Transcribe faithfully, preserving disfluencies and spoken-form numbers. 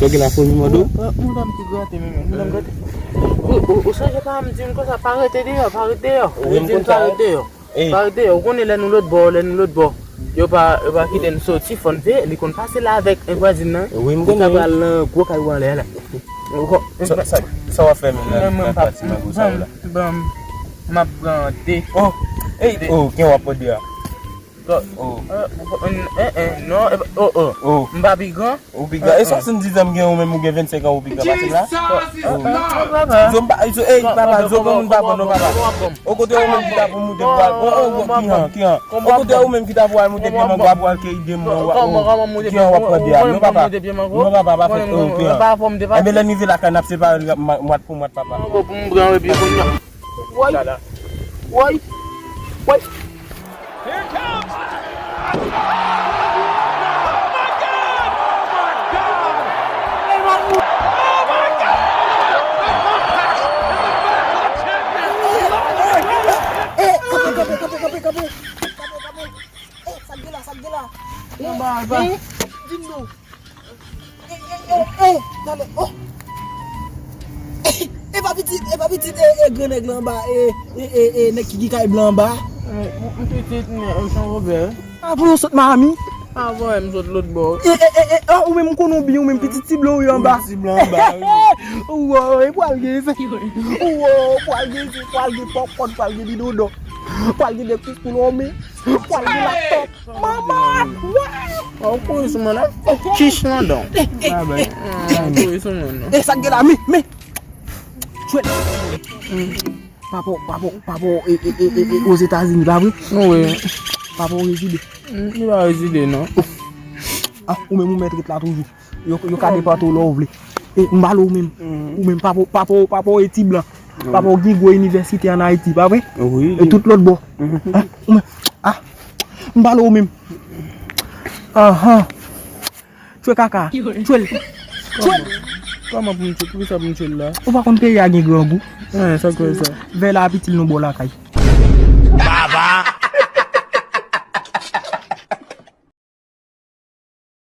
Ok, la fo mi mando. Yon dam ki grate menm, yon dam grate. Ou, ou, ou sonje pa m di m konsa, pa rete deyò, pa rete deyò. Ou di m pa rete deyò. Ey. Pa rete deyò. Ou konnen lè nou lòt bò, lè nou lòt bò, yo pa, yo pa kite n soti, fò n veye, li konn pase la avèk en vwazin nan. Wi, m konnen. Li ta pral nan gwo kay ou anlè la. Ou kon- Sa, sa, sa w ap fè menm nan, nan pati mango sa yo la? Ban m, ban m, m ap pran de. Oh, ey, oh, ken w ap pran de a? Oh. Eh, eh, non, eh, oh, oh. Oh. M pa pi gran. Ou pi gran. E swasanndizan m gen ou menm ou gen vennsenk an ou pi gran pase m la? Oh. Zo m pa, zo, ey, papa, zo pran moun pa bon non, papa. O kote ou menm ki ta pou moute pou al. Oh, oh, oh, kijan, kijan? O kote ou menm ki ta pou al moute pye mango a pou al keyi de mwa, kijan w ap pran de a? Non, papa. Non, papa, pa fè, oh, kijan? Enben, lè n rive lakay, n ap separe l mwat pou mwat, papa. Pou m pran epi kounye a. Woy! Woy! Woy! Here it comes! Oh my God! Oh my God! Oh my God! Oh my God! Eh, kanpe, kanpe, kanpe, kanpe, kanpe. Kanpe, kanpe. Eh, sa k gen la, sa k gen la? Anba, anba. Di m non. Eh, eh, eh, eh, tande, oh. Eh, e pa pitit, e pa pitit, eh, eh, gran nèg la anba, eh, eh, eh, eh, nèg ki gen kay blan anba. Eh, m pitit, men, eh, Jean Robert. Ah, pou yon sot Miami. Ah, bon, m sot lòt bò. Eh, eh, eh, eh, ah, ou menm m konnen w byen, ou menm pitit ti blan ou ye anba. Pitit ti blan anba, wi. Woy, pral gen se. Woy, pral gen se, pral gen popcorn, pral gen bidon dò. Pral gen de kous pou lonmen. Pral gen laptop. Manman! Waw! Ou kouri sou mwen la? Kich nan dan. Babay. Ou kouri sou mwen non. E sa k gen la, men, men. Jwèt. Papa, papa, papa, e, e, e, e, e, Ozetazini, pa vre? Wi. Papa, ou rezide? Li pa rezide non. Ah, ou menm ou mèt ret la toujou. Yo, yo ka depòte w lè w vle. E, m pale w menm. Ou menm, papa, papa, papa, e ti blan. Papa, ou gen gwo inivèsite ann Ayiti, pa vre? Wi. E tout lòt bò. Ah, ou menm. Ah, m pale w menm. Ahan. Tchwe kaka. Tchwe l. Tchwe l. Kòman pou m tchwe? Poukisa pou m tchwe l la? Ou pa konn peyi a gen grangou? Eh, sa k fè sa? Vè la ap itil nou bò lakay. Baba!